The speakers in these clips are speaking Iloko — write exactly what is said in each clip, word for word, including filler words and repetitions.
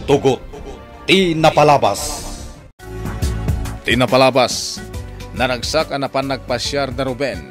Tugot ti napalabas. Ti napalabas, naragsak a napan nagpasiar da Ruben,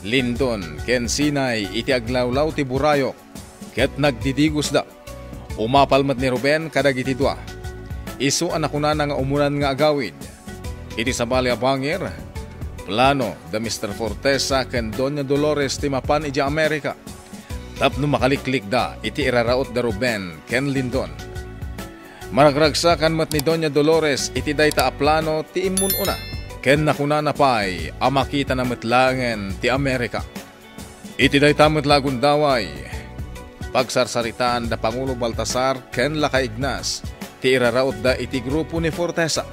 Lindon, ken Sinay iti aglawlaw ti burayok, ket nagdidigosda. Umapal met ni Ruben kadagiti dua. Isu a nakunana nga umunan nga agawid. Iti sabali a bangir, plano da Mister Fortesa ken Doña Dolores ti mapan idiay Amerika tapno makaliklikda iti iraraut da Ruben ken Lindon. Maragragsakan met ni Doña Dolores iti dayta a plano ti immun-una, ken nakunana pay a makitana met laengen ti Amerika. Iti dayta met la a gundaway, pagsarsaritaan da Pangulo Baltasar ken Lakay Ignas ti irarautda iti grupo ni Fortesa.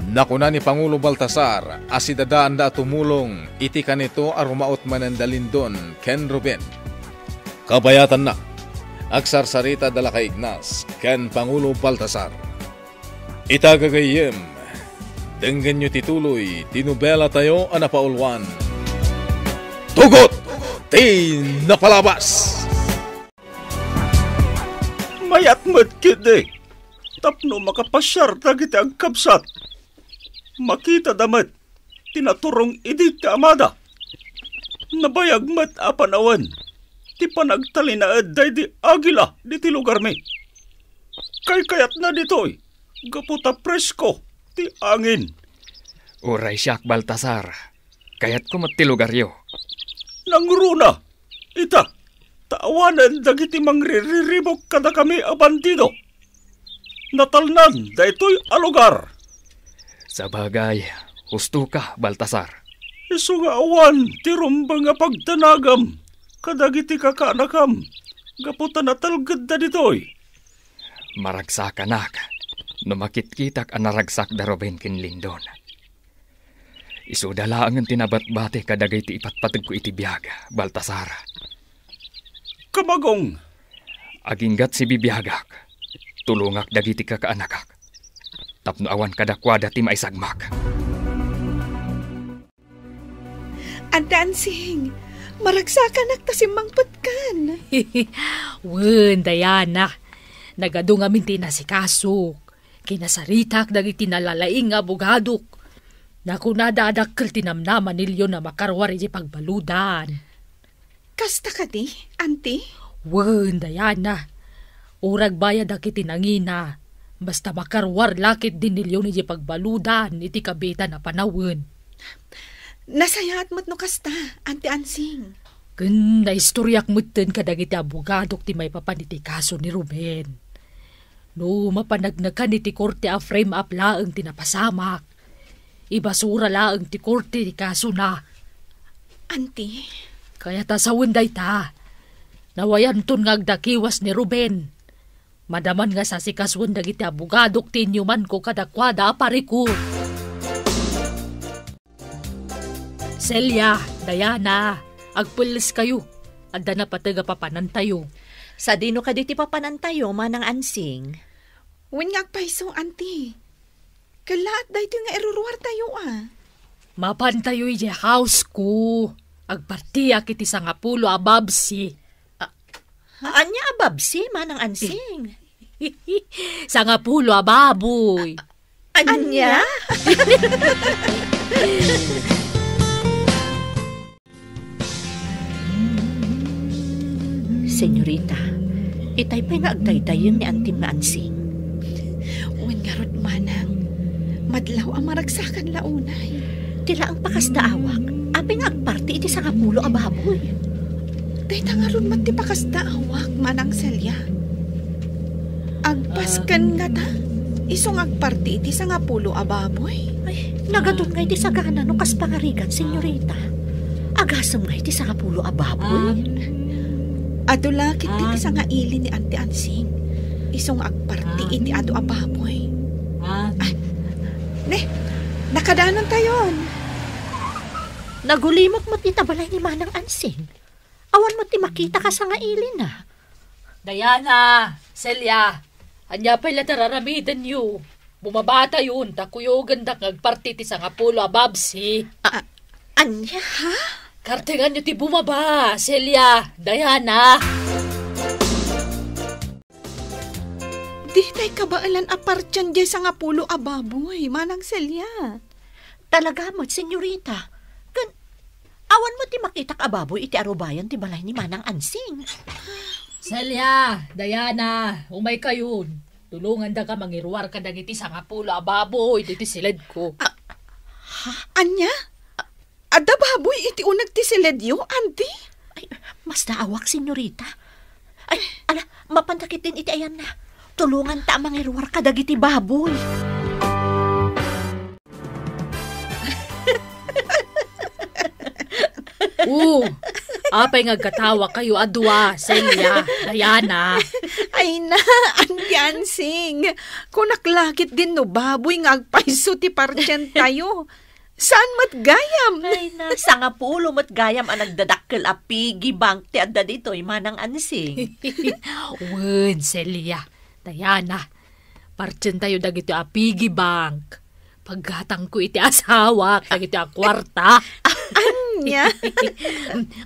Nakuna ni Pangulo Baltasar a sidadaanda a tumulong iti kanito a rumaut manen da Lindon ken Ruben. Kabayatanna, agsarsarita da Lakay Ignas ken Pangulo Baltasar. Ita gagayyem, denggenyo ti tuloy ti nobelatayo a napauluan, Tugot ti Napalabas. Mayat met ketdi tapno makapasiar dagiti agkabsat. Makitada met ti naturong idi ti amada. Nabayag met a panawen ti panagtalinaed daydi agila diti lugarmi. Kaykayatna ditoy gapu ta presko ti angin. Uray siak, Baltasar, kayatko met ti lugaryo. Nangruna ita, ta awanen dagiti mangririribuk kadakami a bandido. Natalnan daytoy a lugar. Sabagay, husto ka, Baltasar. Isu nga awan ti rumbeng a pagdanagam kadagiti kakaanakam gapu ta natalgedda ditoy. Maragsakanak no makitkitak a naragsak da Ruben ken Lindon. Isuda laengen ti nabatbati kadagiti ipatpategko iti biag, Baltasar. Kamagong! Aginggat sibibiagak, tulongak dagiti kakaanakak, tapno awan kadakuada ti maisagmak. Ante Ansing, maragsakanak ta simmangpetkan. Wen, Diana, nagadu ngamin ti inasikasok. Kinasaritak dagiti nalalaing nga abogadok. Nakunada a dakkel ti namnama ni Leon a makaruar iti pagbaludan. Kasta kadi, Auntie? Wen, Diana. Uray agbayadak iti nangina, basta makaruar la ketdi ni Leon iti pagbaludan iti kabiitan a panawen. Nasayaat met no kasta, Auntie Ansing. Ken naistoriak metten kadagiti abogadok ti maipapan iti kaso ni Ruben. No mapaneknekan iti korte a frame up laeng ti napasamak, ibasura laeng ti korte ti kasona. Auntie? Kayat a sawen dayta, nawayanton nga agdakiwas ni Ruben. Madaman nga sasikasoen dagiti abogadok ti inyumanko kadakuada a parikut. Celia, Diana, agpelleskayo. Adda napateg a papanantayo. Sadino kadi ti papanantayo, Manang Ansing? Wen nga agpayso, Auntie. Kellaat daytoy nga iruruartayo a. Mapantayo idiay house ko. Agpartiak iti sangapulo a babsi. A-, ania a babsi, Manang Ansing? Sangapulo a baboy. Ania? Senyorita, itay pay nga agdaydayeng ni Antim nga Ansing. Wen ngarud, Manang, madlaw a maragsakan la unay. Ti laeng pakasdaawak, apay nga agparti iti sangapulo a baboy? Dayta ngarud met ti pakasdaawak, Manang Celia. Agpasken ngata, isu nga agparti iti sangapulo a baboy. Ay, nagadun nga iti sagana no kas pangarigat, senyorita. Agasem nga iti sangapulo a baboy. Adu la ketdi ti sangaili ni Auntie Ansing. Isu nga agparti iti adu a baboy. Ah, ne, nakadanontayon. Nagulimek met ita balay ni Manang Ansing. Awan met ti makita kas sangailina. Diana, Celia, ania pay la ti ar-aramidenyo? Bumabatayon ta kuyogendak nga agparti ti sangapulo a babsi. A-, ania? Ha? Kartenganyo ti bumaba, Celia, Diana. Adda tay kabaelan a parti diay sangapulo a baboy, Manang Celia. Talaga met, senyorita. Ken, awan met ti makitak a baboy iti arubayan ti balay ni Manang Ansing. Celia, Diana, umay kayon. Tulongandaka mangiruar kadagiti sangapulo a baboy ditoy siledko. Ah, ha? Ania? Adda baboy iti uneg ti siledyo, Auntie? Ay, masdaawak, senyorita. Ay, ala, mapanda ketdin iti ayanna. Tulonganta a mangiruar kadagiti baboy. Oh, apay nga aggatawakayo a dua, Celia, Diana? Ay na, Auntie Ansing. Kunak la ketdin no baboy nga agpayso ti partientayo. Saan met gayam? Ay na, sangapulo met gayam a nagdadakkel a piggy bank ti adda ditoy, Manang Ansing. Wen, Celia, Diana, partientayo dagitoy a piggy bank. Paggatangko iti asawak dagitoy a kuarta. Ania?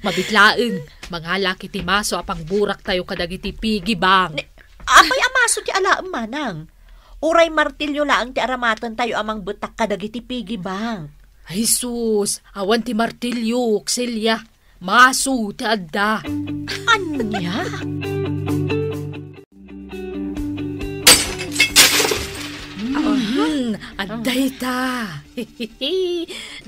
Mabit laeng, mangalak iti maso a pangburaktayo kadagiti piggy bank. Ne, apay a maso ti alaem, Manang? Uray martilyo laeng ti aramatentayo a mangbetak kadagiti piggy bank. Ay sus, awan ti martilyo, Celia. Maso ti adda. Ania? Mhm, adda ita.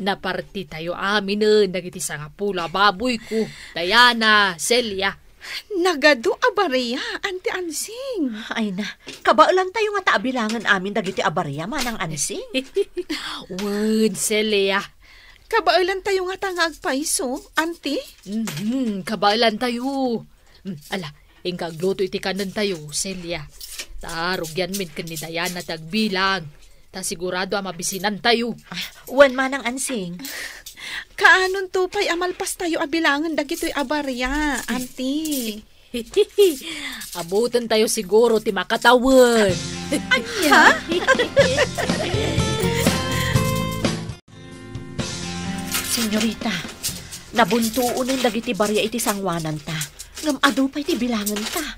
Napartitayo aminen dagiti sangapulo a baboyko. Diana, Celia. Nagadu a baria, Auntie Ansing. Ay na, kabaelantayo ngata a bilangen amin dagiti a baria, Manang Ansing? Wen, Celia. Kabaelantayo ngata nga agpayso, Auntie? Mhm, kabaelantayo. Mm, ala, inka agluto iti kanentayo, Celia. Ta rugianmin ken ni Diana ti agbilang. Ta sigurado a mabisinantayo. Ah, wen, Manang Ansing. Kaanonto pay a malpastayo a bilangen dagitoy a baria, Auntie? Abutentayo siguro ti makatawen. Ania? Senyorita, nabuntuonen dagiti baria iti sanguananta. Ngem adu pay ti bilangenta.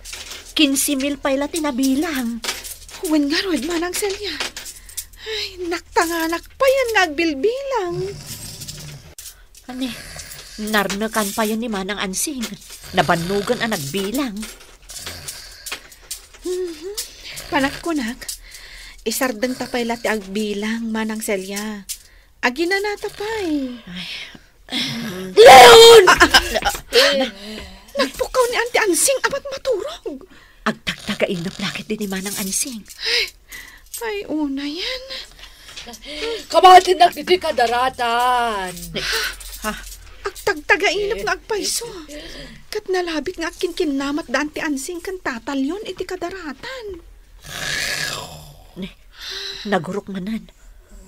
Kinse mil pay la ti nabilang. Wen ngarud, Manang Celia. Ay, naktanganak payen nga agbilbilang. Ani, narnekan payen ni Manang Ansing. Nabannogen a nagbilang. Mhm. Panagkunak, isardengta pay la ti agbilang, Manang Celia. Aginanata pay. Ay. Leon! Ah, ah, ah, nagpukaw ni Auntie Ansing a matmaturog. Agtagtagainep la ketdi ni Manang Ansing. Ay, unayen. Kamatennak iti kadaratan. Ha? Agtagtagainep nga agpayso. Ket nalabit nga agkinkinnamat da Auntie Ansing ken Tata Leon iti kadaratan. Ne, nagurok manen.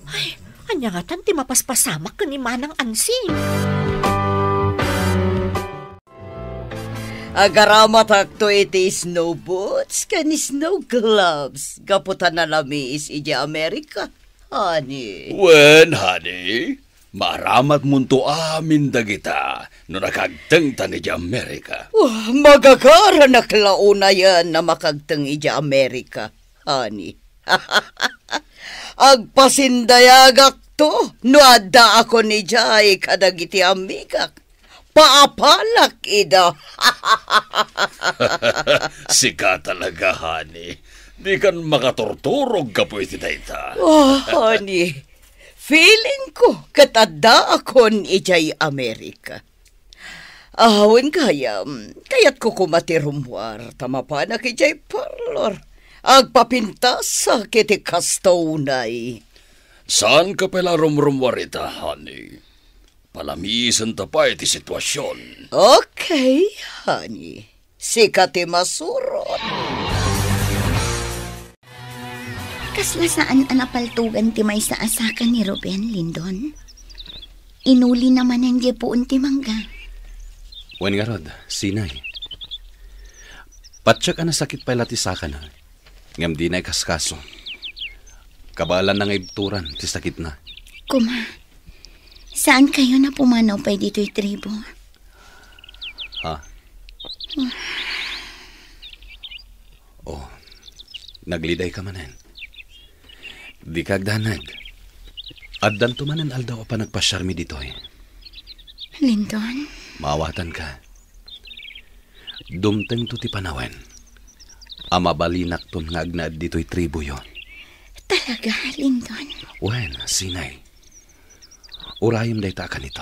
Ay, ania ngatan ti mapaspasamak ken ni Manang Ansing? Agaramatakto iti snow boots ken snow gloves gapu ta nalamiis idiay Amerika, honey. Wen, honey, maaramatmonto amin dagita no nakagtengtan idiay Amerika. Wah, magagaranak la unayen a makagteng idiay Amerika, honey. Agpasindayagakto no addaakon idiay kadagiti amigak. Paapalak ida. Sika talaga, honey. Dikan makaturturog gapu iti dayta. Oh, honey. Feeling ko ket addaakon idiay Amerika. Awan gayam, kayatko koma ti rummuar ta mapanak idiay parlor. Agpapintasak iti kasta unay. Saanka pay la rumrummuar ita, honey. Palamiisenta pay ti situasion. Okay, honey. Sika ti masurot. Kasla saan a napaltogan ti maysa a saka ni Ruben, Lindon? Inulina manen diay puon ti mangga. Wen ngarud, sinay. Patiek a nasakit pay la ti sakana, ngem dina ikaskaso. Kabaelanna nga ibturan ti sakitna. Kuma, saan kayon a pumanaw pay ditoy tribo? Ha? Oh, Naglidayka manen. Dika agdanag. Addanto manen aldaw a panagpasiarmi ditoy. Lindon? Maawatanka. Dumtengto ti panawen a mabalinakton nga agnaed ditoy tribuyo. Talaga, Lindon? Wen, Sinay. Urayem dayta a kanito.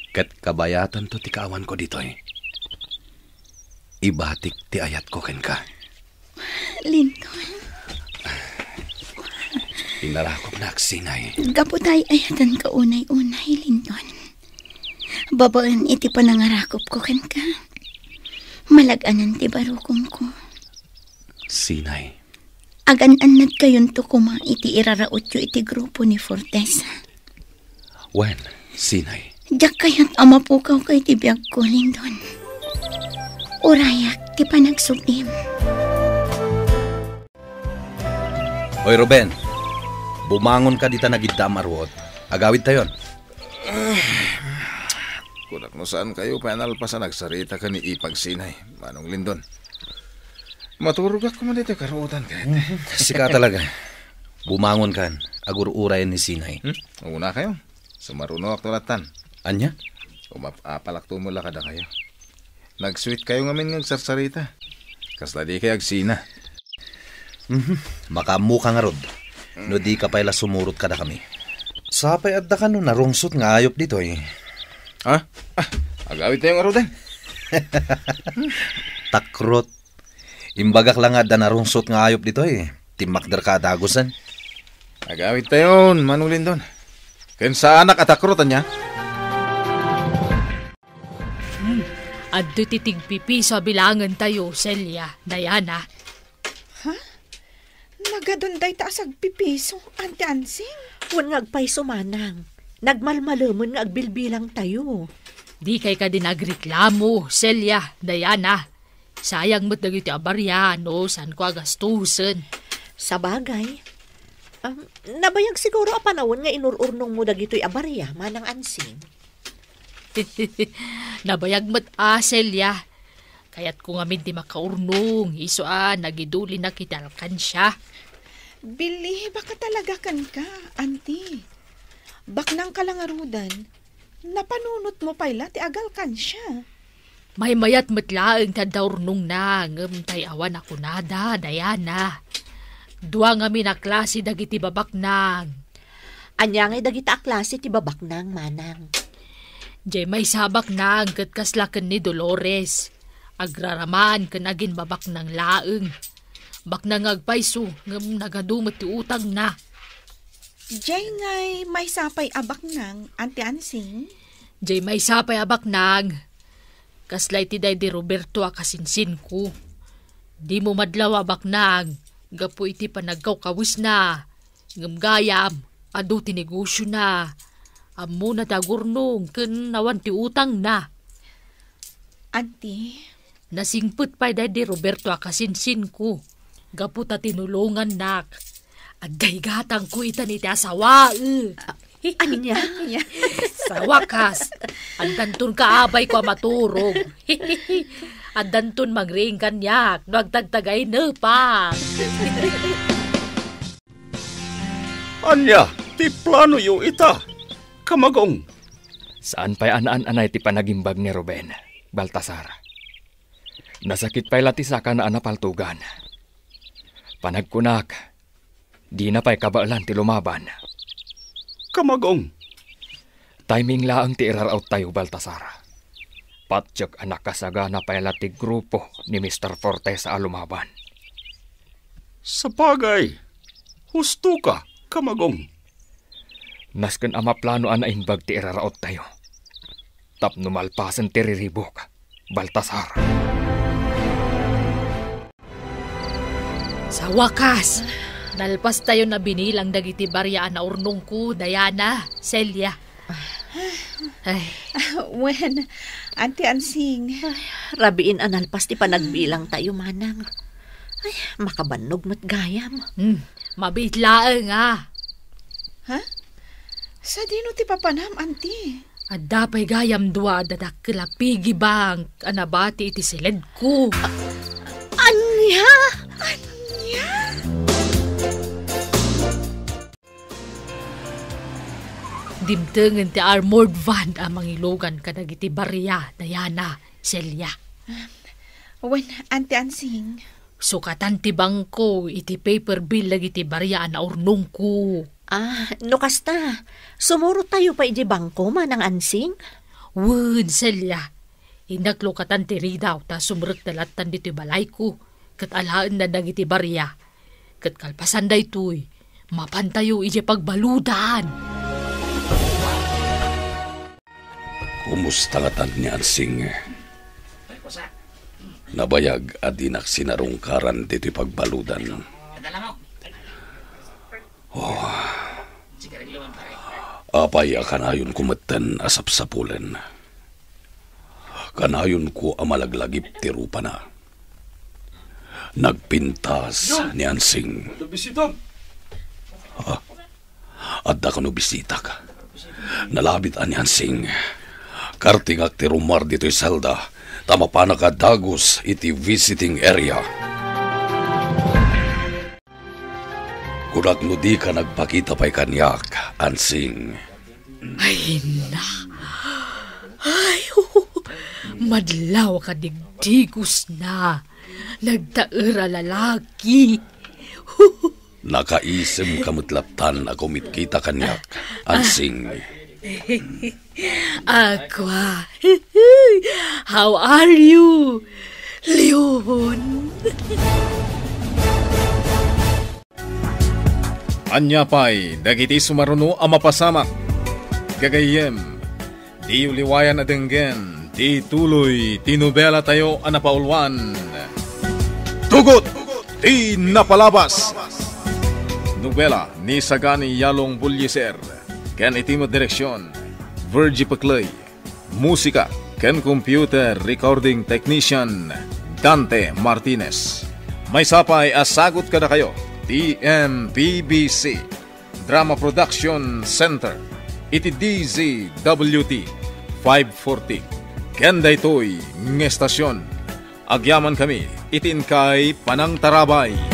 Ket kabayatanto ti kaawanko ditoy. Ibatik ti ayatko kenka. Lindon. Inarakopnak, Sinay. Gapu ta ay-ayatenka unay-unay, Lindon. Babaen iti panangarakopko kenka, malag-anan ti barukongko. Sinay. Agan-annadkayonto koma iti irarautyo iti grupo ni Fortesa. Wen, Sinay. Diak kayat a mapukawka iti biagko, Lindon. Urayak ti panagsub-im. Oy, Ruben, bumangonka dita nagiddaam a ruot. Agawidtayon. Kunak no saankayo pay a nalpas a nagsarita ken ni Ipag, Sinay, Manong Lindon. Maturogak koma ditoy karuotan ket. Sika talaga. Bumangonkan, agur-urayen ni Sinay. Hmm? Umunakayo. Sumarunoakto lattan. Ania? Umap-apalakto met la kadakayo. Nagsuitkayo ngamin nga agsarsarita. Kasla dikay agsina. Mhm. Makaammoka ngarud. No dika pay la sumurot kadakami. Sapay adda kano narungsot nga ayop ditoy. Ha? Ah, agawidtayo ngaruden. Takrot. Imbagak la nga adda narungsot nga ayop ditoy. Timmakderka a dagusen. Agawidtayon, Manong Lindon. Ken saanak a takrot, ania? Hmm. Adda ti tigpipiso a bilangentayo, Celia, Diana. Ha? Nagadun dayta a sagpipiso, Auntie Ansing? Wen nga agpayso, Manang. Nagmalmalemen nga agbilbilangtayo. Dikay kadi nagreklamo, Celia, Diana. Sayang met dagiti a baria no saanko a gastusen. Sabagay. Um, nabayag siguro a panawen nga inur-urnongmo dagitoy a baria, Manang Ansing. Nabayag met a, Celia. Kayatko ngamin ti makaurnong, isu a nagidulina iti alkansia. Bilibaka talaga kenka, Auntie. Baknangka la ngaruden, napanunotmo pay la ti agalkansia. Maymayat met laeng ti adda urnongna, ngem tay awan a kunada, Diana. Dua ngamin a klase dagiti babaknang. Ania ngay dagita a klase ti babaknang, Manang? Jay maysa a baknang ket kasla ken ni Dolores. Agraraman ken aginbabaknang laeng. Baknang nga agpayso, ngem nagadu met ti utangna. Jay ngay maysa pay a baknang, Auntie Ansing? Jay maysa pay a baknang. Kasla iti daydi Roberto a kasinsinko. Dimo madlaw a baknang, gapu iti panagkawkawisna. Ngem gayam, adu ti negosiona. Ammona ti agurnong ken awan ti utangna. Auntie? Nasingpet pay daydi Roberto a kasinsinko. Gapu ta tinulongannak. Adda igatangko itan iti asawaek. Ania? Sa wakas, addanton kaabayko a maturog. Addanton mangriing kaniak no agtagtagaynepak. Ania ti planoyo ita, Kamagong? Saan pay a naan-anay ti panagimbag ni Ruben, Baltasar. Nasakit pay la ti sakana a napaltogan. Panagkunak, dina pay kabaelan ti lumaban. Kamagong. Timing laeng ti iraraottayo, Baltasar. Patiek a nakasagana pay la ti grupo ni Mister Fortesa a lumaban. Sabagay, husto ka, Kamagong. Nasken a maplano a naimbag ti iraraottayo. Tapno malpasen ti riribuk, Baltasar. Sa wakas, nalpastayon a binilang dagiti baria a naurnongko, Diana, Celia. Ay. Wen, Auntie Ansing. Ay, rabiin a nalpas ti panagbilangtayo, Manang. Ay, makabannog met gayam. Hmm, mabiit laeng, a. Ha? Sadino ti papanam, Auntie? Adda pay gayam dua a dadakkel a piggy bank a nabati iti siledko. Ania? Ania? Dimtengen ti armored van a mangilugan kadagiti baria, Diana, Celia. Wen, Auntie Ansing. Sukatan ti bangko iti paper bill dagiti baria a naurnongko. Ah, no kasta, sumurot tayo pa iti bangko, Manang Ansing? Wen, Celia. Innak lukatan ti ridaw ta sumrekda lattan ditoy balayko, ket alaendan dagiti baria. Ket kalpasan daytoy, mapantayo idiay pagbaludan. Kumusta ngatan ni Ansing? Nabayag a dinak sinarungkaran ditoy pagbaludan. Oh. Apay a kanayonko metten a sapsapulen? Kanayonko a malaglagip ti rupana. Nagpintas ni Ansing. Bisita. Ah, adda kano bisitak. Nalabit a ni Ansing. Kartingak ti rummuar ditoy selda, ta mapanak a dagus iti visiting area. Kunak no dika nagpakita pay kaniak, Ansing. Ay, na. Ay, oh, madlaw ka digdigos na. Nagtaer a lalaki. Nakaisem ka met lattan a kumitkita kaniak, Ansing. Aqua. How are you, Leon? Ania pay dagiti sumaruno a mapasamak? Gagayyem, diyo liwayan a denggen ti tuloy ti nobela tayo a napauluan, Tugot ti Napalabas. Nobela ni Sagani Yalong Bullieser ken iti met direksion, Virgie Pecley. Musika ken computer recording technician, Dante Martinez. Maysa pay a sagut kadakayo ti M P B C Drama Production Center iti D Z W T five forty ken daytoy nga estasion. Agyaman kami iti inkay panangtarabay.